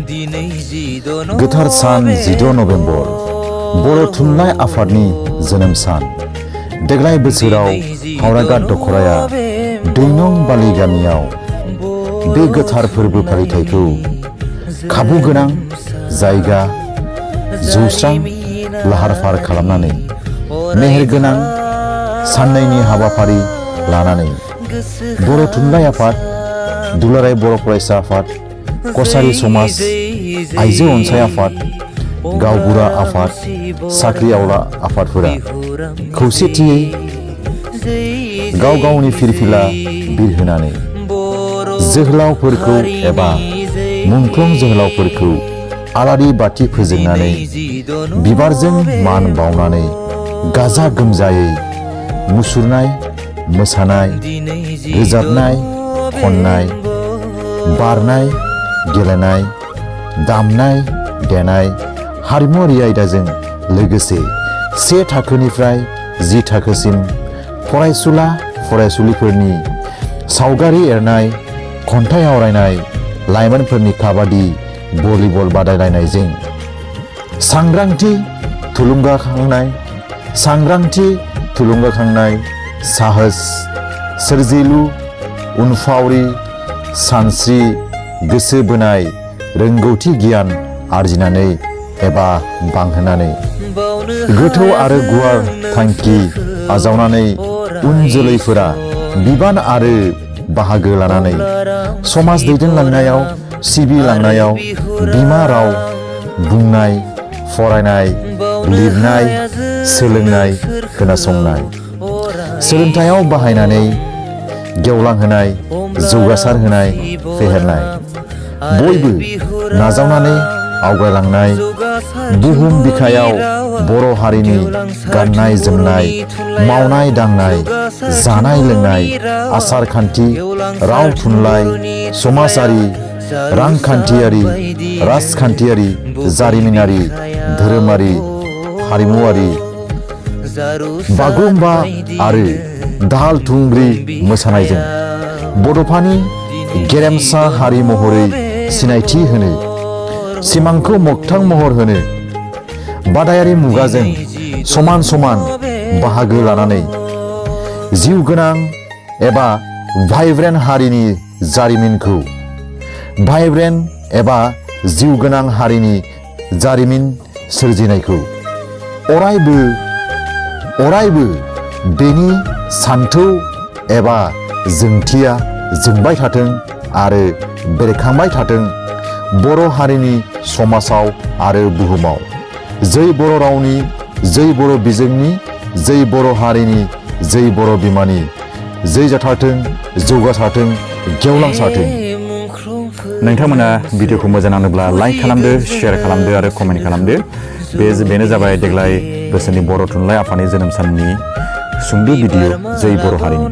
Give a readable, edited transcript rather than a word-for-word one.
गोथार सान 16 नभेम्बर बर' थुनलाइ आफादनि जोनोम सान। देग्लाय बोसोराव हावराघाट दखराया दैनं बालि गामियाव बे गोथार फोरबो फालिथायखौ खाबु गोनां जायगा जौस्रां लाहार फाहार खालामनानै मेहेर गोनां साननैनि हाबाफारि लानानै बर' थुनलाइ आफाद, दुलाराय बर' फरायसा आफाद, कसारी समाज, आइजो अनसाय आफाद, गावबुरा आफाद, साख्रि आवला आफादफोरा खौसेथियै गाव गावनि फिरफिला बिरहोनानै जोहोलावफोरखौ एबा मुंख्लं जोहोलावफोरखौ आलारि बाथि फोजोंनानै बिबारजों मान बावनानै गाजा गोमजायै मुसुरनाय, मोसानाय, रोजाबनाय, खननाय, बारनाय, गेलेनाय, दामनाय देनाय हारिमुआरि आयदाजों लोगोसे 1 थाखोनिफ्राय 10 थाखोसिम फरायसुला फरायसुलिफोरनि सावगारि एरनाय, खन्थाइ आवरायनाय, लाइमोनफोरनि काबादि, भलिबल बादायलायनायजों थुलुंगाखांनाय, साहस, सोरजिलु, उनफावरि, सानस्रि, गोसो बोनाय, रोंगौथि गियान आरजिनानै एबा बांहोनानै गोथौ आरो गुवार थांखि आजावनानै उन जोलैफोरा बिबान आरो बाहागो लानानै समाज दैदेनलांनायाव, सिबिलांनायाव बिमा राव बुंनाय, फरायनाय, लिरनाय, सोलोंनाय, खोनासंनाय, सोलोंथायाव बाहायनानै गेवलांहोनाय, जौगासार होनाय, फेहेरनाय, बयबो नाजावनानै आवगायलांनाय, बुहुम बिखायाव बर' हारिनि गाननाय जोमनाय, मावनाय दांनाय, जानाय लोंनाय, आसार खान्थि, राव थुनलाइ, समाजारि, रांखान्थियारि, राजखान्थियारि, जारिमिनारि, धोरोमारि, हारिमुआरि, बागुरुम्बा आरो दाहाल थुंग्रि मोसानायजों बड'फानि गेरेमसा हारि महरै सिनायथि होनो, सिमांखौ मोगथां महर होनो, बादायारि मुगाजों समान समान बाहागो लानानै जिउ गोनां एबा भाइब्रेन्ट हारिनि जारिमिनखौ जिउ गोनां हारिनि जारिमिन सोरजिनायखौ अरायबो बेनि सान्थौ एबा जोंथिया जोंबाय थाथों आरो बेरखांबाय थाथों बर' हारिनि समाजाव आरो बुहुमाव। जै बर' रावनि, जै बर' बिजोंनि, जै बर' हारिनि, जै बर' बिमानि, जै जाथारथों, जौगासारथों, गेवलांसारथों। नोंथांमोना भिडिअखौ मोजां नाङोब्ला लाइक खालामदो, शेयार खालामदो आरो कमेन्ट खालामदो। बेनो जाबाय देग्लाय बोसोरनि बर' थुनलाइ आफादनि जोनोम साननि सुंद' भिडिअ जै बर' हारिनि।